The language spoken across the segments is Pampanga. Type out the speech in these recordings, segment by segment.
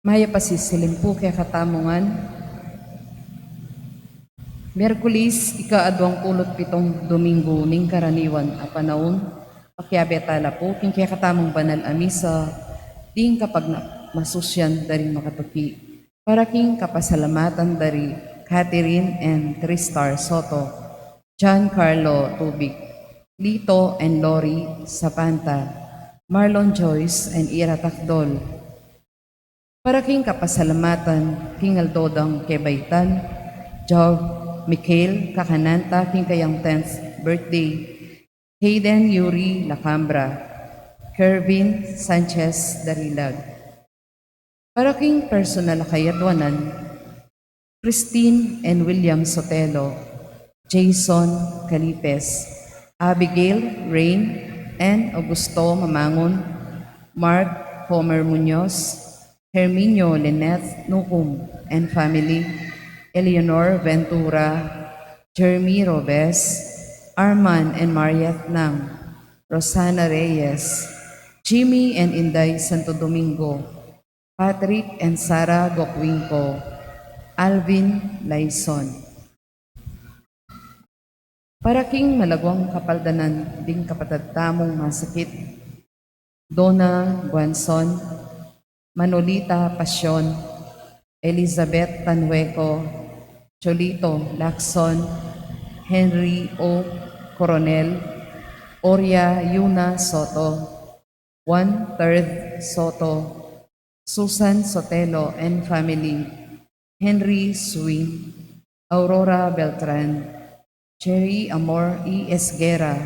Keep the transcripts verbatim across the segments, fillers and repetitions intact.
Mayap a sisilim pu kekatamu ngan. Miyerkulis, ika-aduang pulu't pitung Domingo ning karaniwan a panaun, pakiabe tala pu king kekatamung banal a misa, ding kapagmasusian da ring makatuki. Para king kapasalamatan da ri Catherine and Tristar Soto, John Carlo Tubig, Lito and Lori Sapanta, Marlon Joyce and Ira Tacdol. Para king kapasalamatan king aldo dang kebaitan, Job Michael Kakananta king kayang tenth birthday, Hayden Yuri Lacambra, Kervin Sanchez Darilag. Para king personal a kayadwanan, Christine and William Sotelo, Jason Calipes, Abigail Rain and Augusto Mamangon, Mark Homer Muñoz, Herminio Lynette Nucum and family, Eleanor Ventura, Jeremy Robes, Arman and Marieth Nang, Rosana Reyes, Jimmy and Inday Santo Domingo, Patrick and Sarah Gocwinco, Alvin Laison. Para king malaguang kapaldanan ding kapatad tamung masakit, Dona Guanzon, Manolita Pasion, Elizabeth Tanhueco, Cholito Lacson, Henry O. Coronel, Oria Yuna Soto, Juan Third Soto, Susan Sotelo and family, Henry Swing, Aurora Beltran, Jerry Amor E. Esguerra,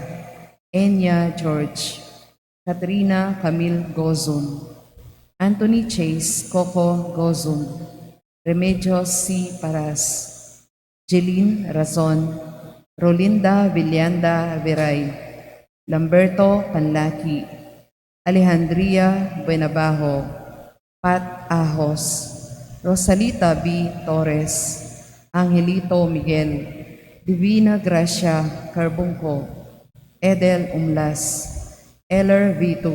Enya George, Katrina Camille Gozum, Anthony Chase Coco Gozum, Remedios C. Paras, Jeline Razon, Rolinda Villanda Viray, Lamberto Panlaki, Alejandria Buenabajo, Pat Ahos, Rosalita B. Torres, Angelito Miguel, Divina Gracia Carbunco, Edel Umlas, Eller Vitu,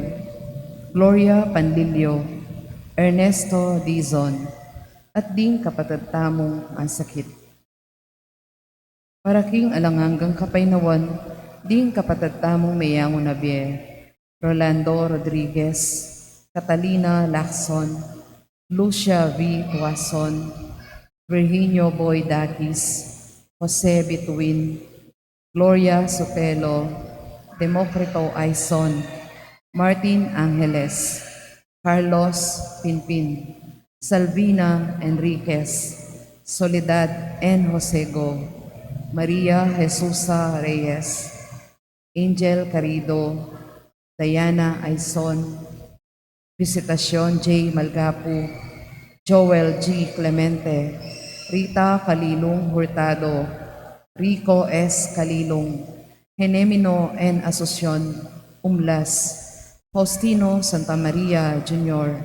Gloria Panlilio, Ernesto Dizon, at ding kapatad tamung masakit. Para king alang anggang kapaynawan ding kapatad tamung meyangu na bie, Rolando Rodriguez, Catalina Lacson, Lucia V. Tuason, Virginio Boy Daquis, Jose Bituin, Gloria Sotelo, Democrito Aison, Martin Angeles, Carlos Pinpin, Salvina Enriquez, Soledad N. Josego, Maria Jesusa Reyes, Angel Carido, Diana Aison, Visitacion J. Malgapu, Joel G. Clemente, Rita Calilung Hurtado, Rico S. Calilung, Genemino N. Asuncion, Umlas, Faustino Santa Maria Junior,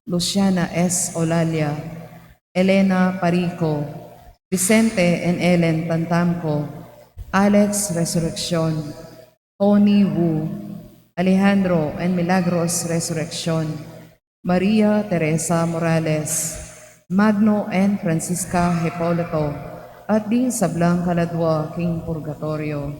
Luciana S. Olalia, Elena Parico, Vicente and Ellen Tantamco, Alex Resurreccion, Tony Wu, Alejandro and Milagros Resurreccion, Maria Teresa Morales, Magno and Francisca Hipolito, at ding sablang kaladwa king purgatorio.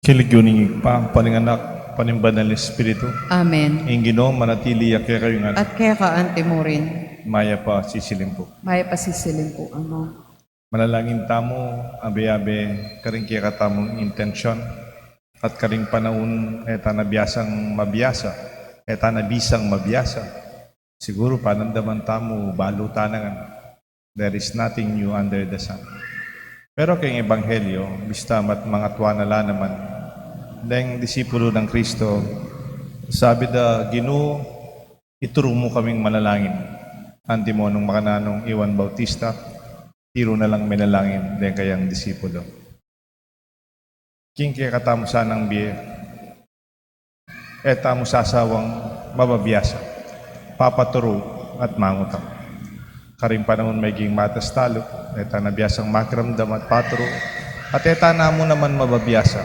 King lagyu ning Ibpa, ampo ning Anak, ampo ning Banal Espiritu. Amen. Ing Ginu manatili ya kekayu ngan. At keka anti mu rin. Mayap a sisilim pu. Mayap a sisilim pu, Among. Manalangin tamu, abe-abe, karing kekatamung intension, at karing panaun, e ta na biasang mabiasa, e ta na bisang mabiasa. Siguru, panamdaman tamu, balu ta na ngan. There is nothing new under the sun. Pero keng Ebanghelyo, bista mat mangatua na la naman deng disipulu nang Kristo, sabi da, "Ginu, ituru mu kaming manalangin." Antimo nung makananu i Juan Bautista, tiru na lang manalangin deng kayang disipulu. King kekatamu sanang bie, e tamu sasawang mababiasa, papaturu at mangutang. Karing panaun maiging matastalu, e ta na biasang makiramdam at paturu, at e ta na mu naman mababiasa.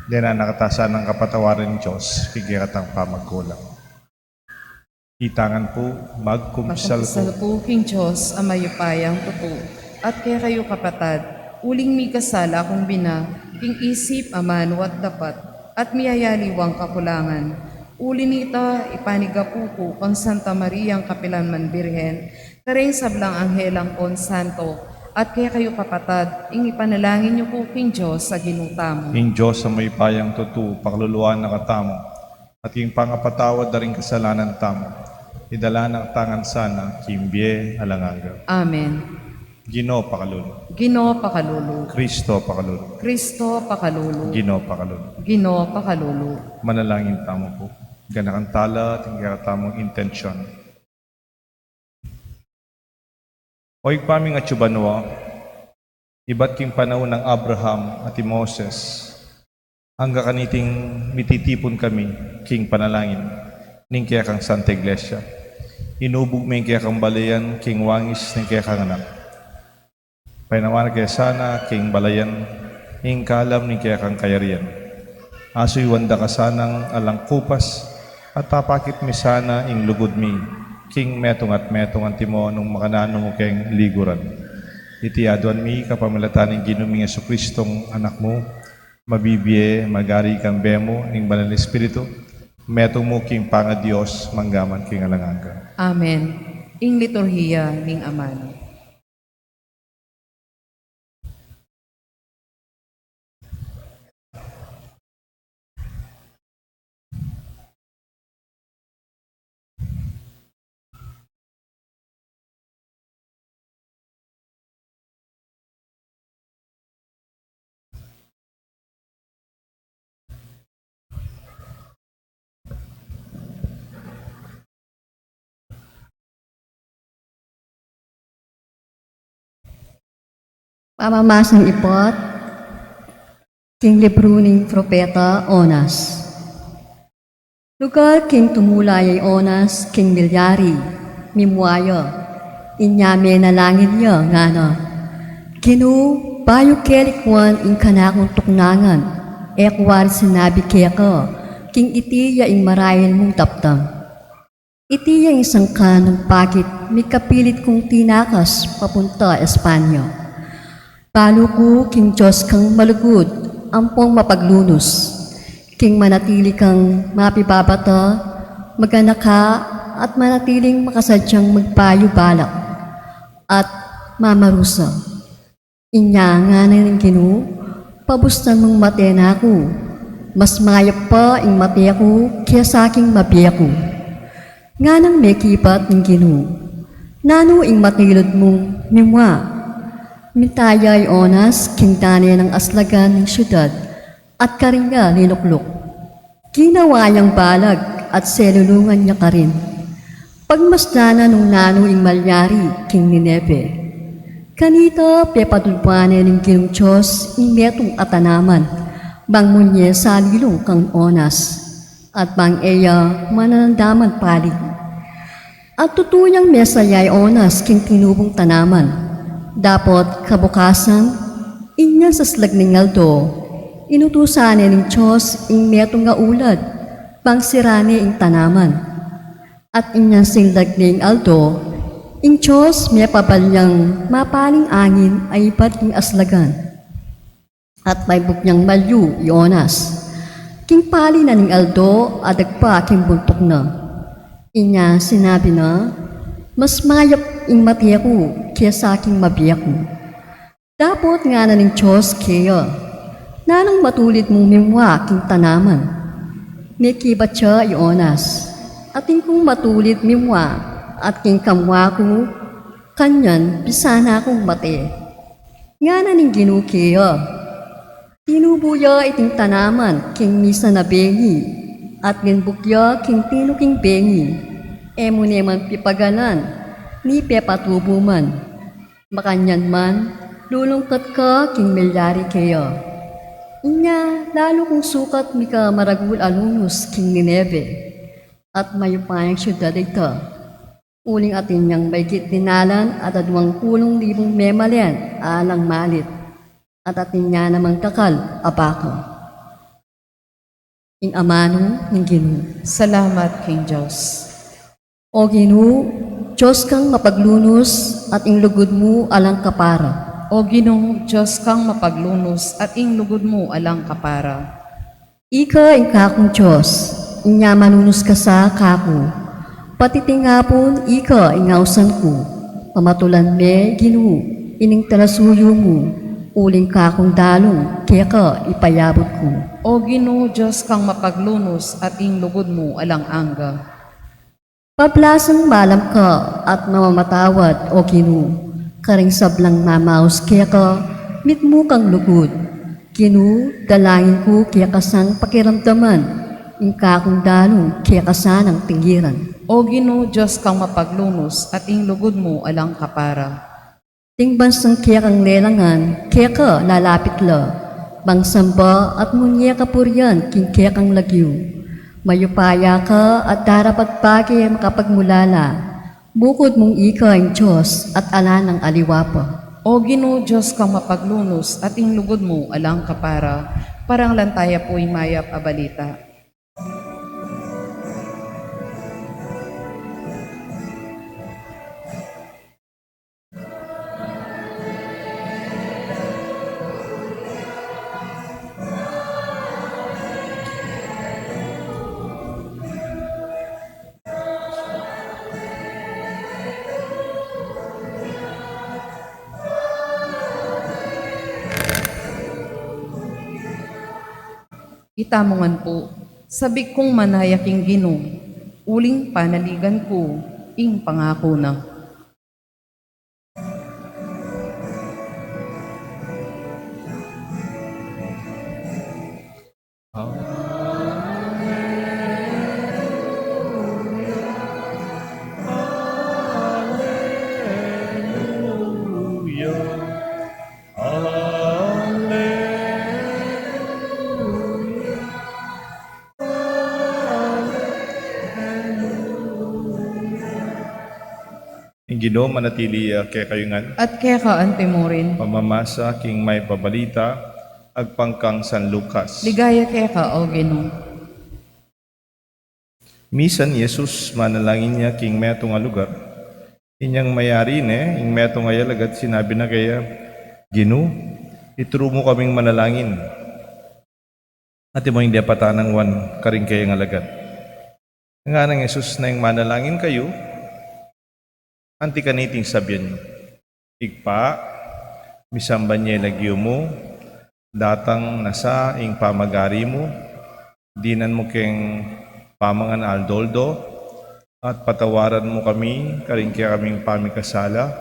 Dena na kata sanang kapatawaran ning Dios king kekatang pamagkulang. Itangan pu, magkumpisal ku. Magkumpisal ku king Dios a mayupayang tutu, at kekayu kapatad, uling mikasala kung bina king isip, amanu at dapat, at miyayaliwang kakulangan. Uli nita, ipanigapu ku kang Santa Mariang kapilan man Birhen, karing sablang anghelang kon santo, at kekayu kapatad, ing ipanalangin yu ku king Dios a Ginu tamu. Ing Dios a mayupayang tutu, pakaluluan na katamu, at ing pangapatawad da ring kasalanan tamu, idala na katamu ngan sana king bie alang angga. Amen. Ginu, pakalulu. Ginu, pakalulu. Kristo, pakalulu. Kristo, pakalulu. Ginu, pakalulu. Ginu, pakalulu. Manalangin tamu pu. Ganakan tala at ing kekatamung intensyon. O Ibpa ming atsu banua, ibat king panaun nang Abraham at i Moses, angga kaniting mititipun kami king panalangin ning kekang Santa Iglesia. Inubug me ing kekang balayan king wangis ning kekang Anak. Painawa na ke sana king balayan ing kalam ning kekang kayarian. Asuyuan da ka sanang alang kupas, at papakit mi sana ing lugud mi king metung at metung antimo nung makananu mu keng liguran. Iti aduan mi kapamilatan ning Ginu ming Jesucristong Anak mu, mabibie, magari kambe mu ning Banal Espiritu, metung mu king pangaDios, mangga man king alang angga. Amen. Ing liturhiya ning amanu. Pamamasang ibat king libru ning propeta Onas. Lugal king tumula ya i Onas king milyari, mimua ya, inya menalangin ya, ngana, Ginu, bayu ke likuan ing kanakung tuknangan, e ku wari sinabi keka, king iti ya ing marail mung dapdam. Iti ya ing sangkan nung bakit mikapilit kung tinakas papunta Espanya. Balu ku king Dios kang malugud, ampong mapaglunus, king manatili kang mapibabata, maganaka, at manatiling makasadyang magbayu balak, at mamarusa. Inya ngana ning Ginu, pabustan mung mate na ku, mas mayap pa ing mate ku kesa king mabie ku. Nganang mekibat ning Ginu, nanu ing matilud mung mimua? Minta ya i Onas king dane nang aslagan ning siudad, at karin ya linukluk. Ginawa yang balag at selulungan ya karin. Pagmasdan na nung nanu ing malyari king Nineve. Kanita pepadudwan ne ning Ginung Dios ing metung a tanaman, bang munye salilung kang Onas, at bang e ya manandaman pali. At tutu yang mesa ya i Onas king tinubung tanaman. Dapot kabukasan, inyang saslag ning aldo, inutusan ne ning Dios ing metung a ulad, bang sira ne ing tanaman. At inyang sinlag ne ing aldo, ing Dios mepabalyang mapaling angin a ibat king aslagan. At maibug yang malyu i Onas. King pali na ning aldo, adagpa king buntuk na. Inya sinabi na, mas mayap ing mate ku kesa king mabie ku. Dapot ngana ning Dios keya, nanung matulid mung mimua king tanaman? Mekibat ya i Onas, atin kung matulid mimua, at king kamua ku, Kanyan, bisa na kung mate. Ngana ning Ginu keya, tinubu ya iting tanaman king misan a bengi, at linbuk ya king tinuking bengi, e mu ne man pipagalan, ni pepatubu man. Makanyan man, lulungkat ka king milyari keya. Inya, lalu kung sukat mika maragul a lunus king Nineve, at mayupayang siudad ita. Uling atin yang maigit dinalan at aduang pulung libung memalen alang malit, at atin ya namang dakal a baka. Ing amanu ning Ginu. Salamat king Dios. O Ginu, Dios kang mapaglunus at ing lugud mu alang kapara. O Ginu, Dios kang mapaglunus at ing lugud mu alang kapara. Ika ing kakung Dios, inya manunus ka sa kaku. Pati tinapun ika ing ausan ku. Pamatulan me, Ginu, ining talasuyu mu, uling kakung dalung keka ipayabut ku. O Ginu, Dios kang mapaglunus at ing lugud mu alang angga. Pablasang malam ka at mamamatawad, O Ginu, karing sablang mamaus keka, mitmu kang lugud. Ginu, dalangin ku keka sang pakiramdaman, ing kakung dalung keka sanang tingiran. O Ginu, Dios kang mapaglunus at ing lugud mu alang kapara. Ding bansang kekang lelangan, keka lalapit la. Mangsamba at munye kapurian king kekang lagyu. Mayupaya ka at darapat bage makapagmulala. Bukud mung ika ing Dios at ala nang aliwa pa. O Ginu, Dios kang mapaglunus at ing lugud mu alang kapara. Parang lantaya pu ing mayap a balita. Itamu ngan pu, sabik kung manaya king Ginu, uling panaligan ku ing pangaku na. Alleluia, alleluia, alleluia. Ing Ginu manatili ya kekayu ngan. At keka antimurin. Pamamasa king mayap a balita agpang kang San Lucas. Ligaya keka, O Ginu. Misan i Jesus manalangin ya king metung a lugar. Inyang mayari ne, ing metung a alagad sinabi na keya, Ginu, ituru mu kaming manalangin. At imo ing depatan nang wan karing kayang alagad. Ngana nang Jesus, neng manalangin kayu, anti kaniting sabyan yu, Ibpa, misamban ya ing lagyu mu, datang na sa ing pamagari mu, dinan mu keng pamangan aldo-aldo, at patawaran mu kami karing kekaming pamikasala,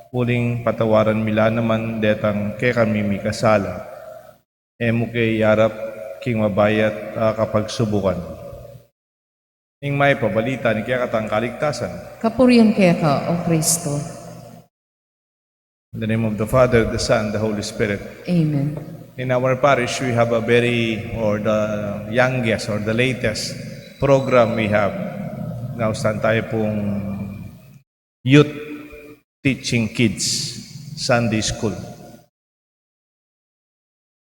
uling patawaran mi la naman detang kekami mikasala. E mu ke iyarap king mabayat a kapagsubukan. Ing mayap a balita ning kekatang kaligtasan. Kapurian keka, O Kristo. In the name of the Father, the Son, the Holy Spirit. Amen. In our parish, we have a very, or the youngest, or the latest program we have. Nausan tayo pong youth teaching kids, Sunday school.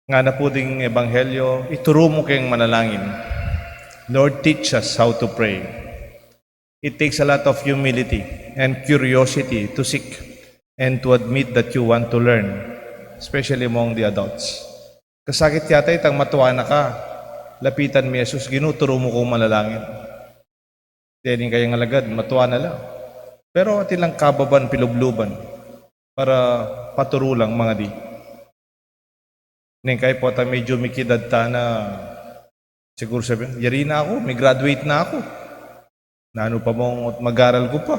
Ngana pu ding ebanghelyo, ituru mu keng manalangin. Lord, teach us how to pray. It takes a lot of humility and curiosity to seek and to admit that you want to learn, especially among the adults. Kasakit yata itang matua na ka, lapitan mu i Jesus, Ginu, turu mu kung manalangin. Dening kayang alagad, matua na la. Pero atin lang kababan, pilubluban, para paturu lang mangadi. Neng kayu potang medyo mikidad ta na, siguru sabian, yari na aku, mi-graduate na aku. Nanu pa mung mag-aral ku pa.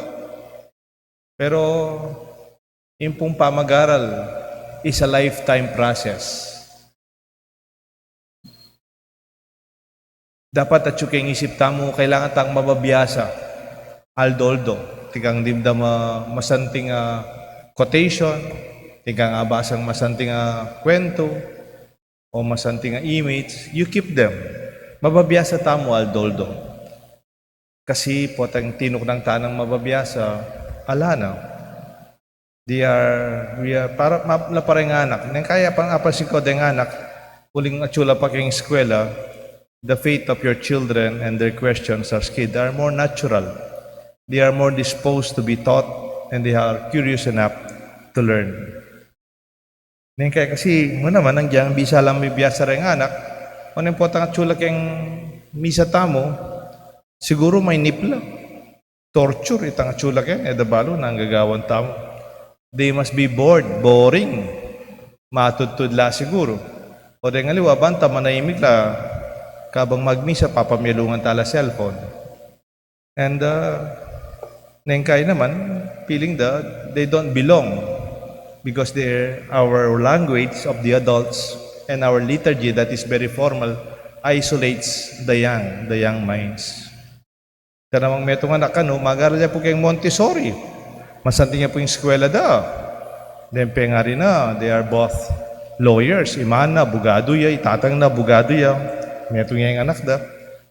Pero ing pung pamagaral is a lifetime process. Dapat atyu keng isip tamu, kailangan tang mababiasa aldo-aldo. Atin kang dimdam a masanting a quotation, atin kang abasang masanting a kuwentu, o masanting a image, you keep them. Mababiasa tamu aldo-aldo. Kasi potang tinuknang tanang mababiasa, ala na. They are, we are, para, ma-, la para ing anak. Neng kaya pang apansin ku deng anak, uling atyu la pa keng eskwela, the faith of your children and their questions are skilled. They are more natural. They are more disposed to be taught, and they are curious enough to learn. Neng kaya kasi, mu naman, nang gyang bisa lang mabiasa reng anak, o neng potang atyu la keng misa tamu, siguru mainip la. Torture itang atyu la keng, e da balu nang gagawan tamu. They must be bored, boring. Matudtud la siguru. O deng aliwa, banta manahimik la, kabang magmisa, papamialungan ta la cellphone. And, uh, neng kaya naman, feeling that they don't belong because they're our language of the adults and our liturgy that is very formal isolates the young, the young minds. Ita namang metung anak kanu, mag-aral ya pu keng Montessori. Masanting ya pu ing eskwela da. Then pengari na, they are both lawyers. Ima na, abugadu ya, i tatang na, abugadu ya. Metung ya ing anak da.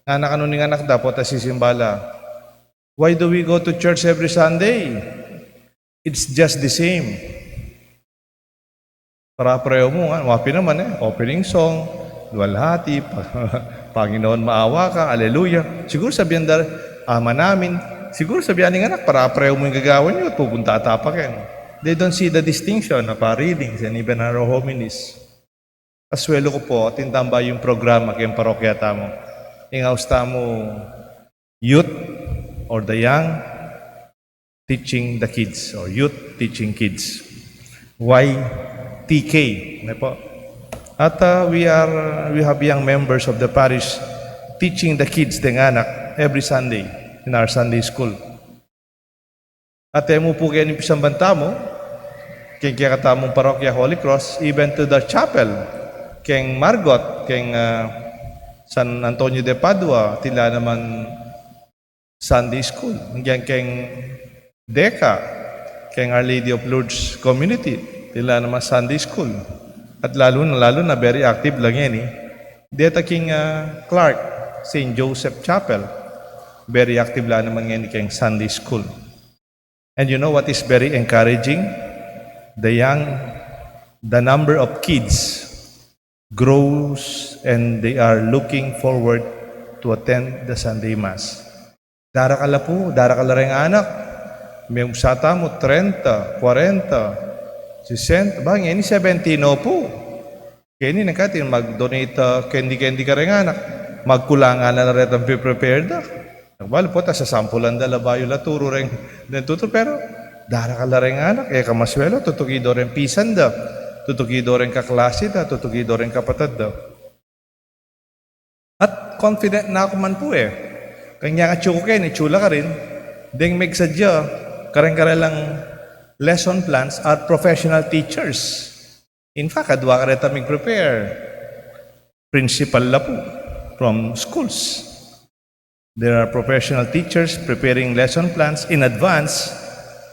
Anak kanu ning anak da, pota sisimba la. Why do we go to church every Sunday? It's just the same. Para pareho mu nga, wa pin naman e, opening song, luwalhati, pa-, Panginoon maawa ka, Alleluia. Siguru sabian da, Ama namin. Siguru sabian ning anak, para pareho mu ing gagawan yu, pupunta ta pa ken. They don't see the distinction of our readings and even our homilies. Kasuelu ku pu, atin tamung bayung programa keng parokya tamu. Ing aus tamu, youth or the young, teaching the kids, or youth teaching kids. Y T K, ne pu? At, uh, we are, we have young members of the parish teaching the kids, deng anak, every Sunday in our Sunday school. At e mu pu keni pisamban tamu, keng kekatamung parokya Holy Cross, even to the chapel, keng Margot, keng, uh, San Antonio de Padua, atin la naman Sunday school. Nung keng Deca, keng Our Lady of Lourdes Community, atin la naman Sunday school. At lalu na, lalu na, very active la ngeni. Deta keng, ah, Clark, Saint Joseph Chapel, very active la naman ngeni keng Sunday school. And you know what is very encouraging? The young, the number of kids grows and they are looking forward to attend the Sunday Mass. Darakal la pu, darakal la reng anak. Mesa tamu, trenta, kwarenta, sesenta, ba, ngeni seventy na pu. Keni neng kati mag-donate, ah, candy-candy kareng anak. Magkulangan na la retang pi-prepare da. Nagbalu pu, ta sasampulan da la bayu la turu reng, reng tuturu, pero darakal la reng anak, e ka maswela, tutuki do reng pisan da, tutuki do reng kaklasi da, tutuki do reng kapatad da. At confident na ku man pu e. Keng atyu ku keni, atyu la karin, deng megsadya kareng karelang lesson plans are professional teachers. In fact, adua kareta mig-prepare. Principal la pu from schools. There are professional teachers preparing lesson plans in advance,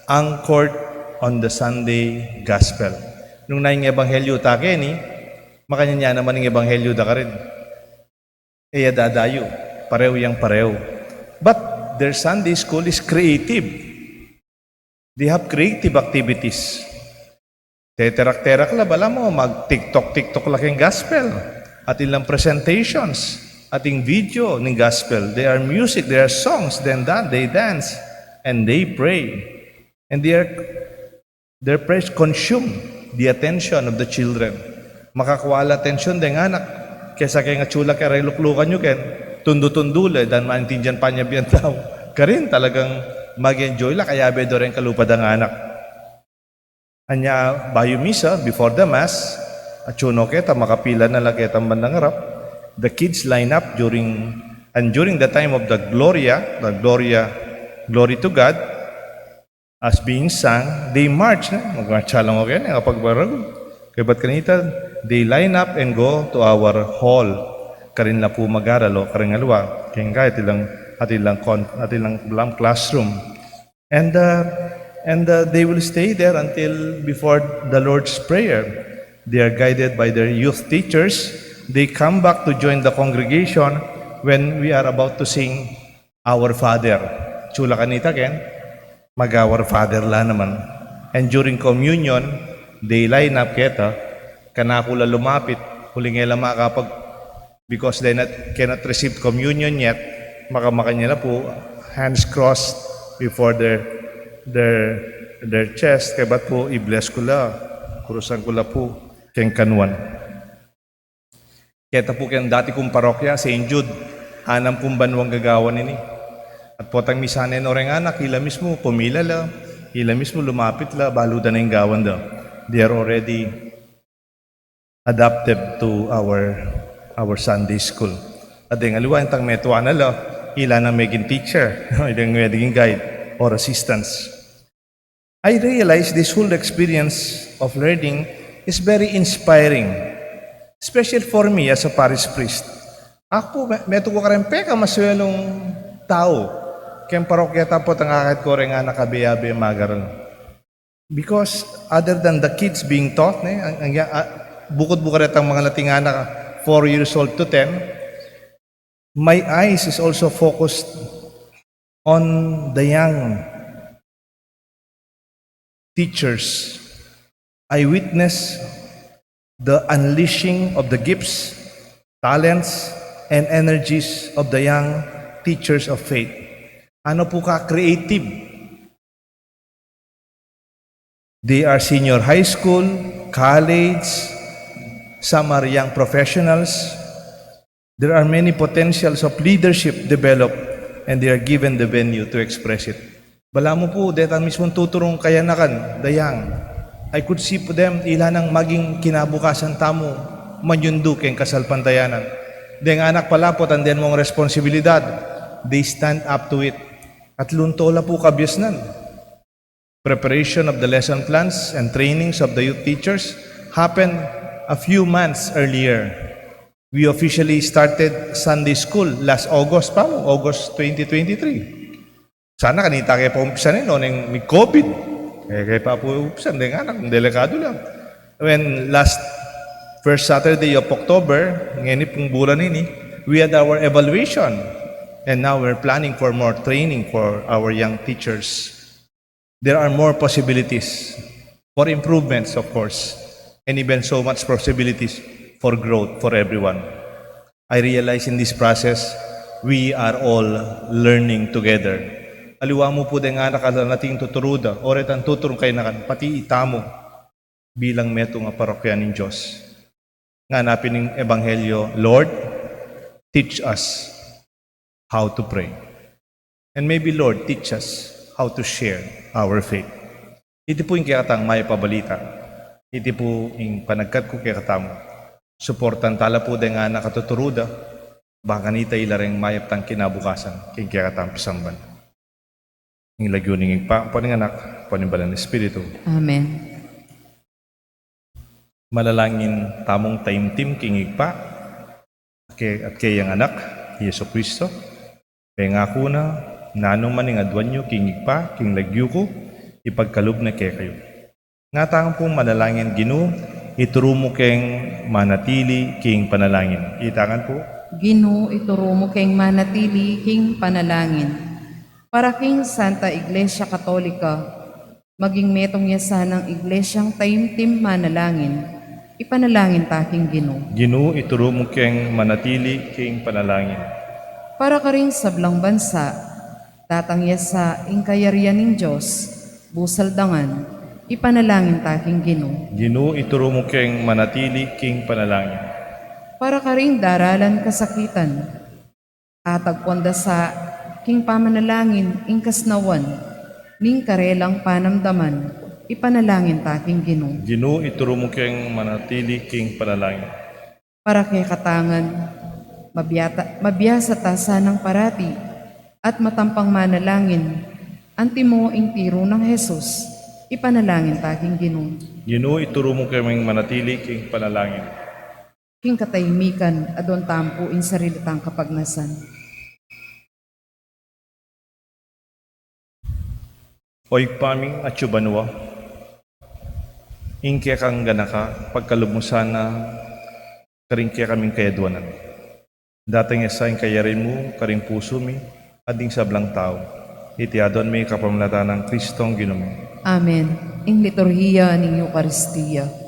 anchored on the Sunday gospel. Nung nanu ing ebanghelyu ta keni, makanyan ya naman ing ebanghelyu da karin. E ya dadayu, parehu yang parehu. But their Sunday school is creative. They have creative activities. Teterak-terak la, balamu mag-TikTok-TikTok la keng gospel. Atin lang presentations, atin video ning gospel. There are music, there are songs, then that, they dance, and they pray. And they are, their prayers consume the attention of the children. Makakua la atensyon deng anak. Kesa keng atyu la kareng luklukan yu ken, tundu-tundu la, e da na maintindian panyabyan tau. Karin talagang mag-enjoy la, kayabe do reng kalupa dang anak. Anya bayu misa, before the mass, atyu no keta, makapila na la ketang bandang arap. The kids line up during, and during the time of the Gloria, the Gloria, glory to God, as being sung, they march, ne? Magmarcha lang, okay, ne? Kapag barag, kaybat kanita, they line up and go to our hall. Karin la pu mag-aral, o karing aliwa. Keng kaya, atin lang, atin lang, con- atin lang classroom. And, uh, and uh, they will stay there until before the Lord's Prayer. They are guided by their youth teachers. They come back to join the congregation when we are about to sing Our Father. Sula kanita, ken? Mag-Our Father la naman. And during communion, they line up keta, kanaku la lumapit, uling e la makapag, because they not, cannot receive communion yet, makamakanyan la pu, hands crossed before their, their, their chest, kaybat pu, i-bless ku la, kurusan ku la pu, keng kanuan. Keta pu keng dati kung parokya, Saint Jude, anam kung banwang gagawan ini. At potang misan e no reng anak, ila mismu, pumila la, ila mismu lumapit la, balu da na ing gawan da. They are already adapted to our, our Sunday school. At deng aliwa, intang metua na la, ila nang meging teacher, ila nang meging guide or assistance. I realize this whole experience of learning is very inspiring, especially for me as a parish priest. Aku, me-, metung ku kareng pekamaswelung tau keng parokya ta, potang akit ku reng anak abe-abe mag-aral. Because other than the kids being taught, ne, ang, ang, ah, bukut-bukut retang mga lating anak, four years old to ten, my eyes is also focused on the young teachers. I witness the unleashing of the gifts, talents, and energies of the young teachers of faith. Ano pu ka creative. They are senior high school, college, some are young professionals. There are many potentials of leadership develop, and they are given the venue to express it. Balamu pu, detang mismung tuturung kayanakan, the young. I could see pu dem, ila nang maging kinabukasan tamu, manyundu keng kasalpantayanan. Deng anak pala, potang den mong responsibilidad, they stand up to it. At lunto la pu kabiasnan. Preparation of the lesson plans and trainings of the youth teachers happened a few months earlier. We officially started Sunday school last August pa mu, August twenty twenty-three. Sana kanita ke pa umpisan ini, nung mig-COVID. E ke pa pu umpisan, deng anak, delikadu la. When last first Saturday of October, ngeni pung bulan ini, we had our evaluation. And now we're planning for more training for our young teachers. There are more possibilities for improvements, of course, and even so much possibilities for growth for everyone. I realize in this process, we are all learning together. Aliwa mu pu deng anak a nating tuturu da, o retang tuturung kayanakan, pati itamu bilang metung a parokya ning Dios. Ngana pin ning Ebanghelyo, "Lord, teach us how to pray." And maybe, "Lord, teach us how to share our faith." Iti pu ing kekatang mayap a balita. Iti pu ing panagkat ku kekatamu. Suportan ta la pu deng anak a tuturu da, bang kanita ila reng mayap tang kinabukasan king kekatang pisamban. Ing lagyu ning Ibpa, ampo ning Anak, ampo ning Banal a Espiritu. Amen. Manalangin tamung taimtim king Ibpa, at ke-, at keyang Anak, Jesu Cristo. Pengaku na, nanu man ing aduan yu king Ibpa, king lagyu ku, ipagkalub ne kekayu. Nga tang pu manalangin, Ginu, ituru mu keng manatili king panalangin. Itangan pu. Ginu, ituru mu keng manatili king panalangin. Para king Santa Iglesia Katolika, maging metung ya sanang iglesyang taimtim manalangin, ipanalangin ta king Ginu. Ginu, ituru mu keng manatili king panalangin. Para karing sablang bansa, datang ya sa ing kayarian ning Dios, busal dangan, ipanalangin ta king Ginu. Ginu, ituru mu keng manatili king panalangin. Para karing daralan kasakitan, atagpuan da sa king pamanalangin ing kasnawan ning karelang panamdaman, ipanalangin ta king Ginu. Ginu, ituru mu keng manatili king panalangin. Para kekatangan, mabiata-, mabiasa ta sanang parati at matampang manalangin Antimo ing tiru nang Jesus, ipanalangin ta king Ginu. Ginu, ituru mu kaming manatili king panalangin. King katahimikan, adwan tampu ing sarili tang kapagnasan. O Ibpa ming atsu banua, ing kekang ganaka, pagkalub mu sana karing kekaming kayadwanan. Datang ya sa ing kayari mu karing pusu mi, at ding sablang tau. Iti aduan mi kapamilatan nang Kristong Ginu mi. Amen. Ing liturhiya ning Eukaristia.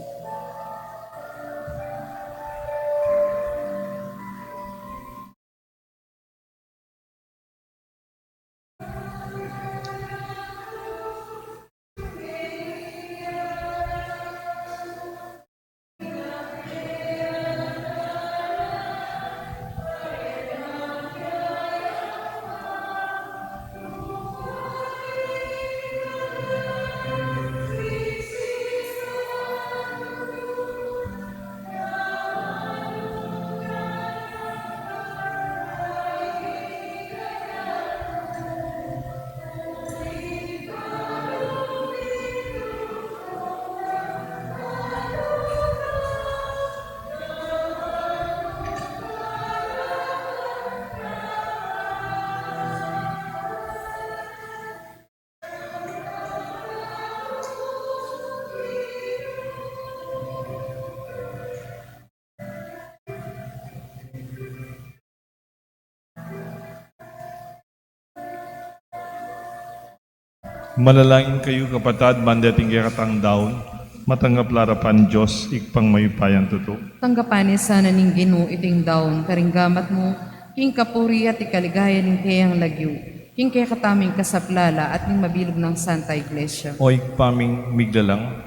Manalangin kayu, kapatad, ban deting kekatang daun, matanggap la arapan Dios, Ibpang mayupayang tutu. Tanggapan na sana ning Ginu iting daun karing gamat mu, king kapurian at ikaligaya ning keyang lagyu, king kekatamung kasaplalan at ning mabilug nang Santa Iglesia. O Ibpa ming miglalang,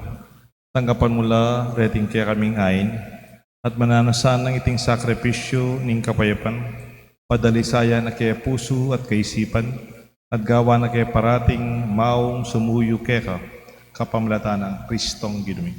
tanggapan mu la reting kekaming ain, at mananu sana iting sakripisyu ning kapayapan, padalisayan na ke pusu at kaisipan, at gawan na ke parating maung sumuyu keka, kapamilatan nang Kristong Ginu mi.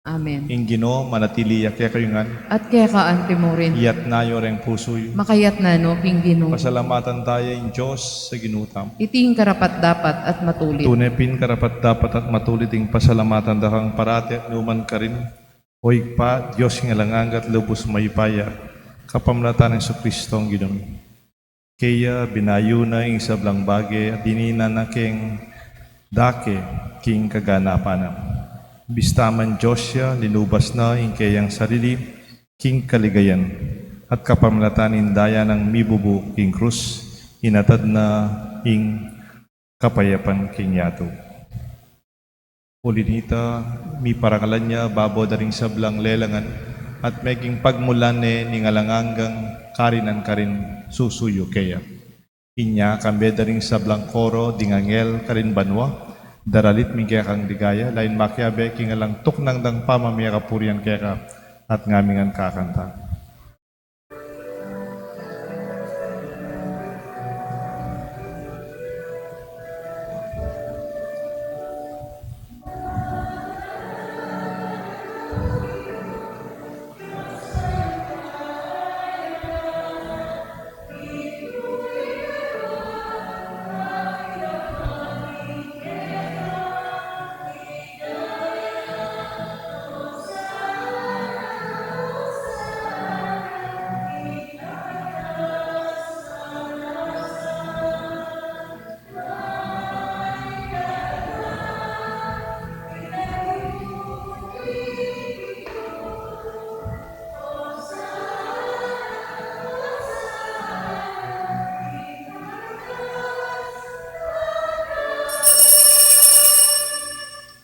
Amen. Ing Ginu manatili ya kekayu ngan. At keka antimurin. Iyatas yu reng pusu yu. Makayatas no king Ginu. Pasalamatan taya ing Dios a Ginu tamu. Iti ing karapat-dapat at matulid. Tune pin karapat-dapat at matulid ing pasalamatan da kang parati at nukarin man, O Ibpa, Dios ning alang angga at lubus mayupaya, kapamilatan nang Jesucristo a Ginu mi. Keya binayu na ing sablang bage at dininan na keng dake king kaganapan na. Bista man Dios ya, linubas na ing keyang sarili king kaligayan, at kapamilatan ning daya nang mibubu king krus, inatad na ing kapayapan king yatu. Uli nita, miparangalan ya babo da ring sablang lelangan, at meging pagmulan ne ning alang anggang karinan karing susuyu keya. Inya, kambe da ring sablang koro ding anghel karin banua, daralit mi ing kekang ligaya, lain makiabe king alang tuknang dang pamamie kapurian keka, at ngami ngan kakanta.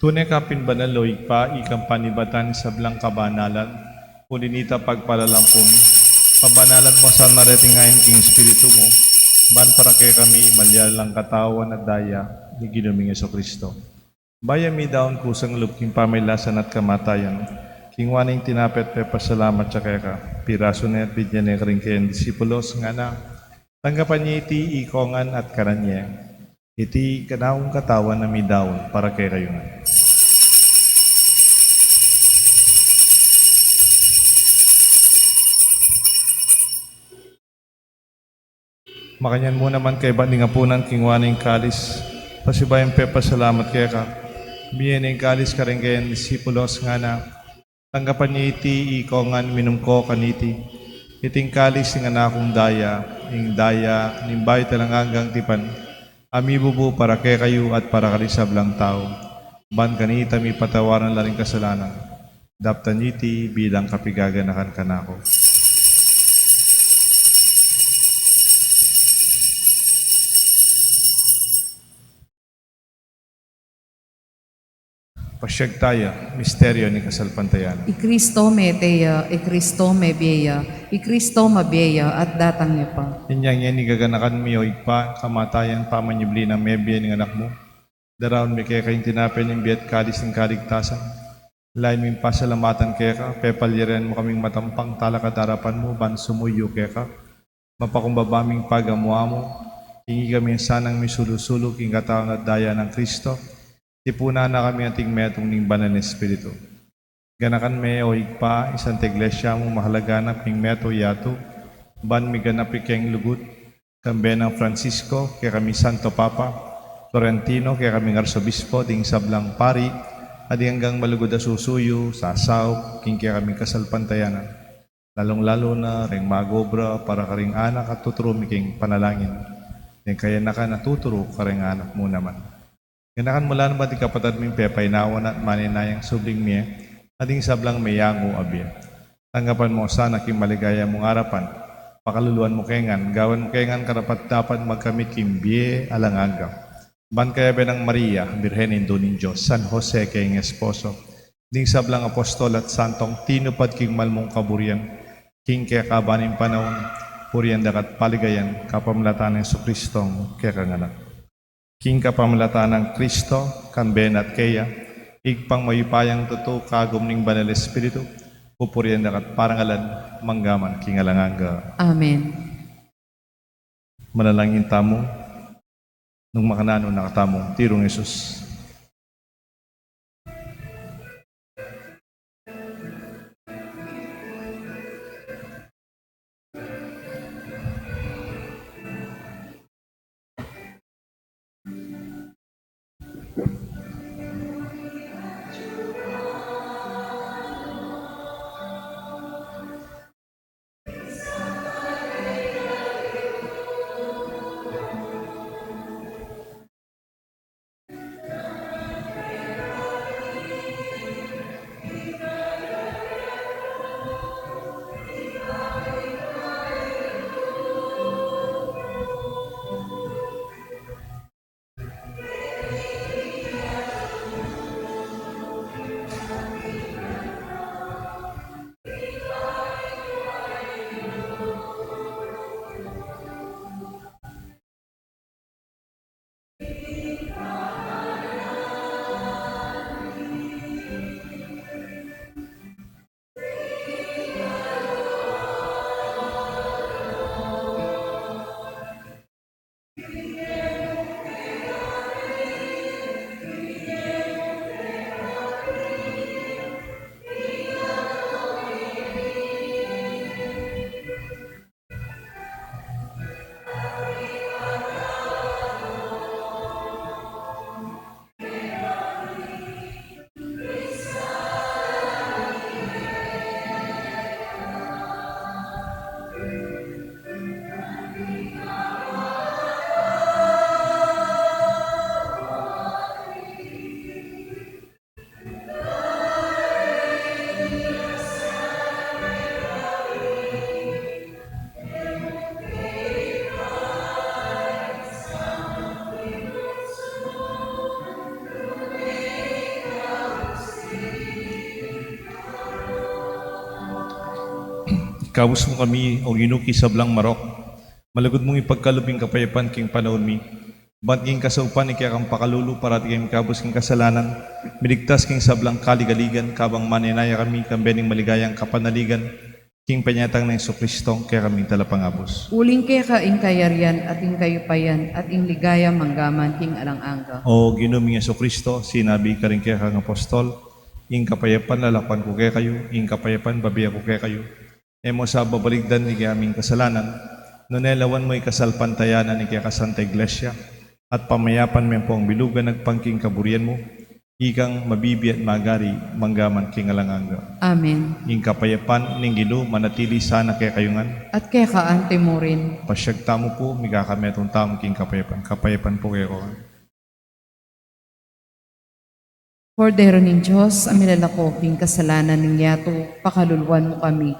Tune ka pin banal, o Ibpa, ikang panibatan ing sablang kabanalan. Uli nita, pagpalalam pu mi, pabanalan mu sa na reting ain king Espiritu mu, ban para kekami malyari lang katawan at daya ning Ginu ming Jesucristo. Bayu mi daun kusang lub king pamailasan at kamatayan, kinua ne ing tinape at pepasalamat ya keka, pirasu ne at binye ne karing keyang disipulos, ngana: Tanggapan ye iti ikong ngan at kanan ye. Iti kanakung katawan a midaun para kekayu ngan. Makanyan mu naman kaybat ning apunan, kinua ne ing kalis, Pasibayu yang pepasalamat keka, mie ne ing kalis karing kayang disipulos, ngana: Tanggapan ye iti, ikong ngan, minum ko kaniti. Iti ing kalis ning anak kung daya, ing daya ning bayu at alang anggang tipan, a mibubu para kekayu at para karing sablang tau. Ban kanita mipatawad la ring kasalanan. Daptan ye iti bilang kapaganakan kanaku. Pasiag taya, misteryo ning kasalpantayanan. I Kristo mete ya, i Kristo mebie ya, i Kristo mabie ya, at datang ya pa. Inyang yan igaganakan mi, o Ibpa, kamatayan pamanyubli nang mebie ning anak mu. Daraun mi keka ing tinape ning bie at kalis ning kaligtasan. Lain ming pasalamatan keka, pepalyarin mu kaming matampang talakad king arapan mu, ban sumuyu keka. Mapakumbaba ming pagamu-amu, ing ikami sanang misulu-sulu king katawan at daya nang Kristo, tipunan na kami anting metung ning Banal a Espiritu. Ganakan me, o Ibpa, ing Santa Iglesia mu, makalaganap king meto yatu, ban miganap ing kayang lugud, kambe nang Francisco, kekami Santo Papa, Florentino, kekaming Arsobispo, ding sablang pari, at ding anggang malugud a susuyu, sasaup, king kekaming kasalpantayanan. Lalung-lalu na ring mag-obra para karing anak a tuturu mi king panalangin. Ring kayanakan a tuturu karing anak mu naman. Ganakan mu la naman ding kapatad ming pepainawa na at maninayang subling mie, at ding sablang meyangu a bie. Tanggapan mu sana king maligaya mung arapan. Pakaluluan mu kami ngan, gawan mu kami ngan karapat-dapat magkamit king bie alang angga. Ban kayabe nang Maria, Birhen Indu ning Dios, San Jose kayang esposo, ding sablang apostol at santong tinupad king mal mung kaburian, king kekaban ning panaun, purian da ka at paligayan, kapamilatan nang Jesucristong kekang Anak. King kapamilatan nang Kristo, kambe na at keya, Ibpang mayupayang tutu, kagum ning Banal a Espiritu, pupurian da ka at parangalan, mangga man king alang angga. Amen. Manalangin tamu, nung makananu na katamung tirung Jesus. Ikabus mu kami, O Ginu, king sablang marok. Malugud mung ipagkalub ing kapayapan king panaun mi. Ban king kasaupan ning kekang pakalulu, parati kami mikabus king kasalanan, miligtas king sablang kaligaligan, kabang maninaya kami kambe ning maligayang kapanaligan king penyatang nang Jesucristong kekaming Talapangabus. Uling keka ing kayarian at ing kayupayan at ing ligaya mangga man king alang angga. O Ginu ming Jesucristo, sinabi karing kekang apostol, ing kapayapan lalakuan ku kekayu, ing kapayapan bibie ku kekayu. E mu sa babaligdan ding kekaming kasalanan, nune lawan mu ing kasalpantayanan ning kekang Santa Iglesia, at pamayapan me pu ing bilug a agpang king kaburian mu, ikang mabibie at magari, mangga man king alang angga. Amen. Ing kapayapan ning Ginu manatili sana kekayu ngan. At keka anti mu rin. Pasiag tamu pu, mikakametung tamu king kapayapan. Kapayapan pu kekayu ngan. Kordero ning Dios, a milalako king kasalanan ning yatu, pakaluluan mu kami.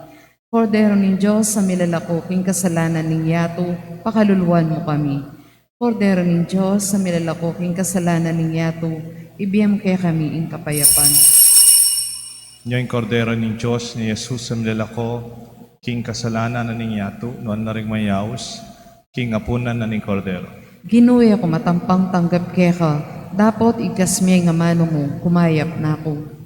Kordero ning Dios, a milalako king kasalanan ning yatu, pakaluluan mu kami. Kordero ning Dios, a milalako king kasalanan ning yatu, ibie mu kekami ing kapayapan. Nya ing Kordero ning Dios, a Jesus, a milalako king kasalanan ning yatu, nuan la ring mayaus king apunan na ning Kordero. Ginu, e ku matampang tanggap keka, dapot igkas me ing amanu mu, kumayap na ku.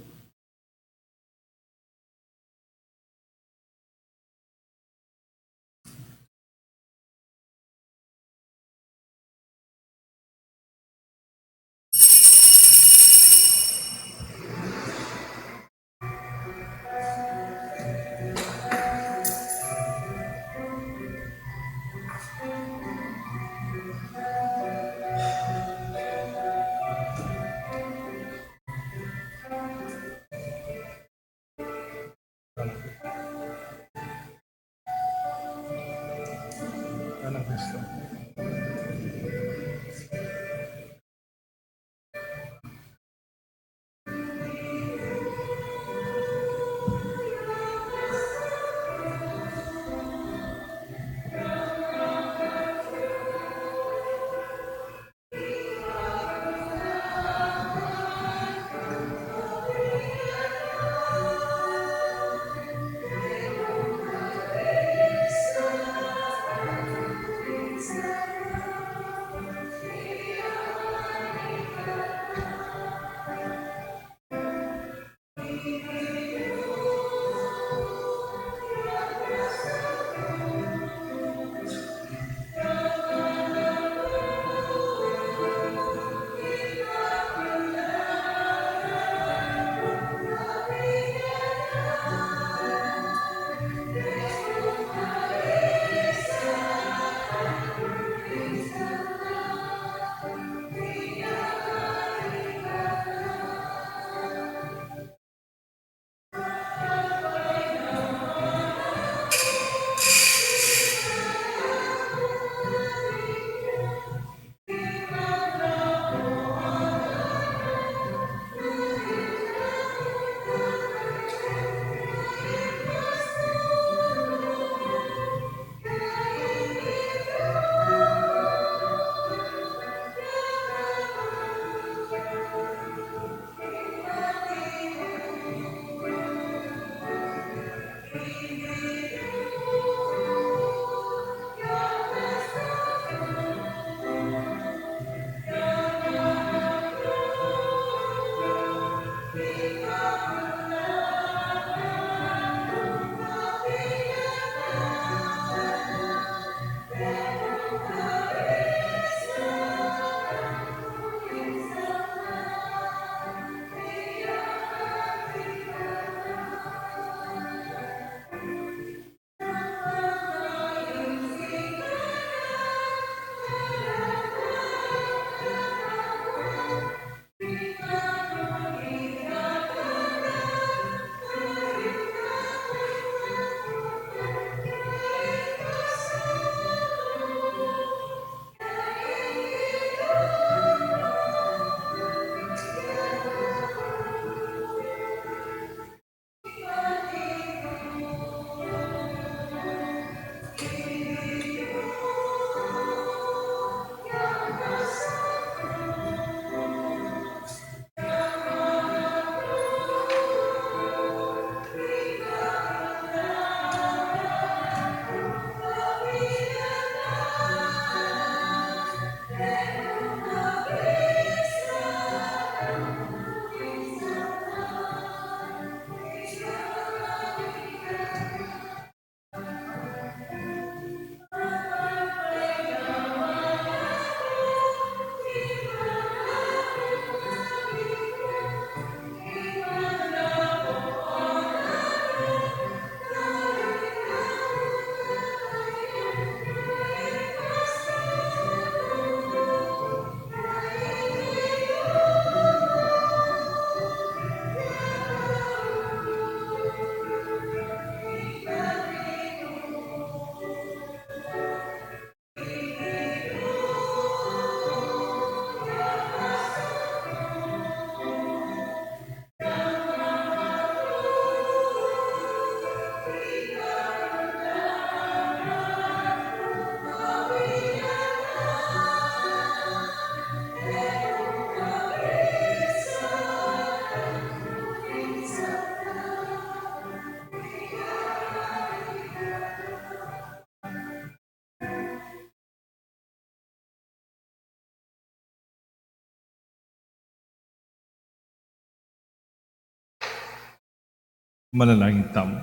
Manalangin tamu.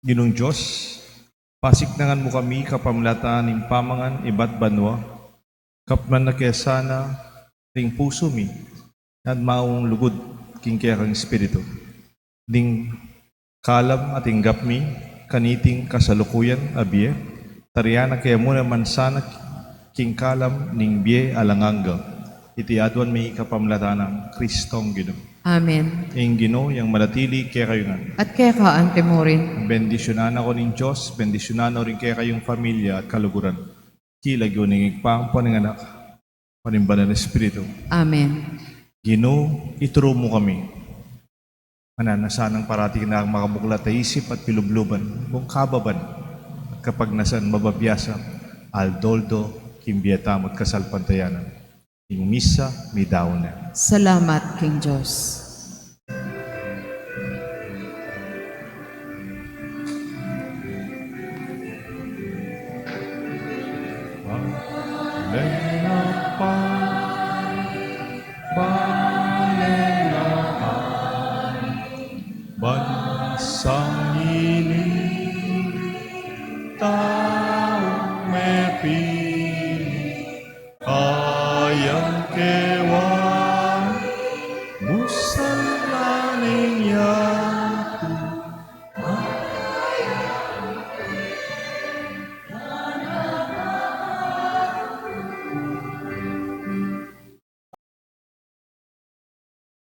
Ginung Dios, pasiknangan mu kami kapamilatan ning pamangan ibat banua, kapman na ke sana ring pusu mi, at maung lugud king kekang Espiritu. Ding kalam a tinggap mi kaniting kasalukuyan a bie, tarian na ke mu naman sana king kalam ning bie alang angga. Iti aduan mi kapamilatan nang Kristong Ginu. Amen. Ing Ginu yang manatili kekayu ngan. At keka anti mu rin. Bendisyunan na ko ning Dios, bendisyunan na rin kekayung familia at kaluguran. King lagyu ning Ibpa, ning Anak, ning Banal a Espiritu. Amen. Ginu, ituru mu kami. Mananu na sanang parati kang makabuklat a isip at pilubluban, bung kababan at kapagnasan mababiasa, aldo-aldo, king bie tamu at kasalpantayanan. Ing misa, midaun na. Salamat king Dios. Bansang ini, ta